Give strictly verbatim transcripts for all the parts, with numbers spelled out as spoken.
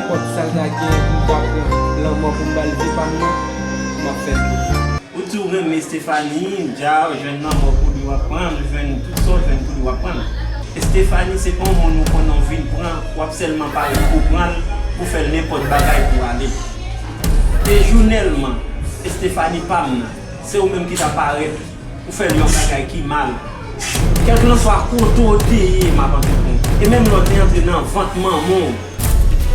Nenpòt sa l ta gen pou m ta pran lanmò pou m ba l vi pa m nan, m ap fè l pou li. Ou di w renmen Stephanie, m di a, jwenn lanmò pou li w ap pran l, jwenn tout sa w jwenn pou li w ap pran l. Stephanie se pa yon moun ou konnen w vin pran, w ap sèlman parèt pou pran l, pou fè l nenpòt bagay pou ale. E jounèlman, Stephanie pa m nan, se ou menm ki ta parèt pou fè l yon bagay ki mal. Kèlkanswa kote w te ye, m ap antre pran w. E menm lè w te antre nan vant manman w,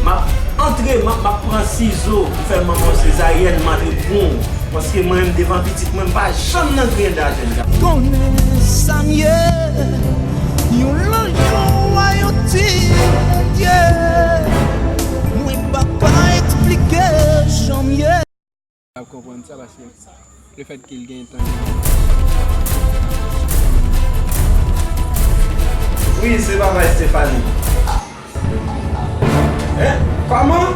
m ap antre, m ap, m ap pran sizo pou fè manman w sezaryèn, m antre pran w. Paske mwen menm devan pitit mwen, m pa janm nan griyen dajèn. Konnen sa m ye, yon lòt jan w a yon ti Bondye. Mwen pa ka eksplike jan m ye. Ap konprann sa paske lefètke l gen tan. Wi, se papa Stephanie. Hein? Kòman?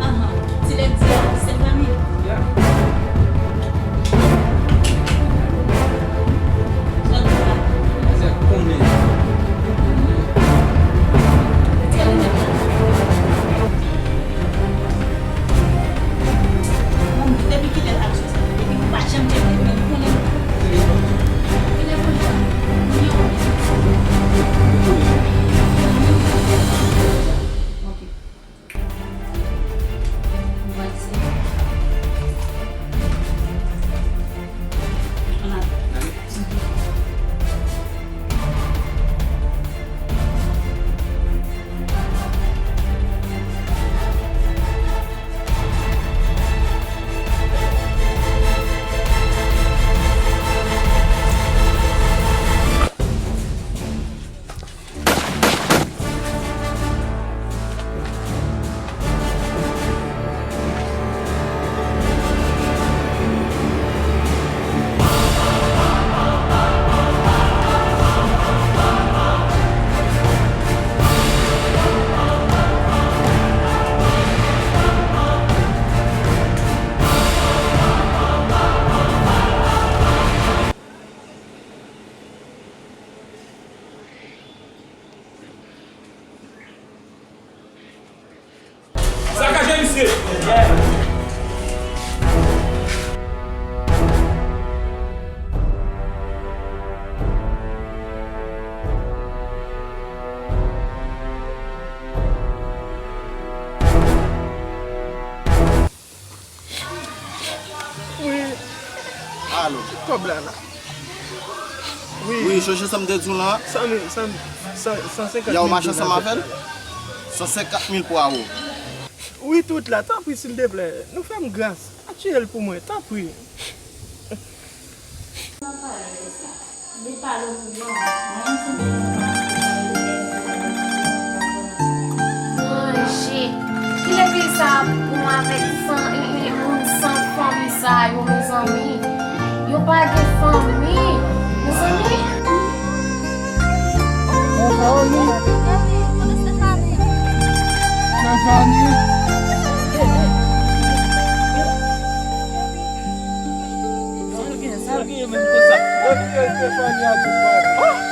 Ahan, ti lèd di a, Stephanie. Yeah. Sa di la? Sa konnen. Retire linèt la. Bon, depi kilè l ap sou sa? Depi ou pa janm tcheke l, men ou konnen. Kilè konnen la? Kounye a ou konnen. Ok. Sakaje misye! Wi. Alo. Ki kòb la la? Wi. Wi, sonje sa m te di w lan? San mil, san, san, san senkant mil dola. Yè w mache ansanm avè l? San senkant mil pou Awo. Wi, tout la, tanpri, silteplè, nou fè m gras. Pa tiye l pou mwen, tanpri. Manje. Kilè peyi sa ap bon avèk san, e, e, moun san fanmi sa yo, mezanmi? Yo pa gen fanmi, mezanmi. Stefani. Stefani. Sa l gen, sa l gen menm konsa? Stefani a di pa.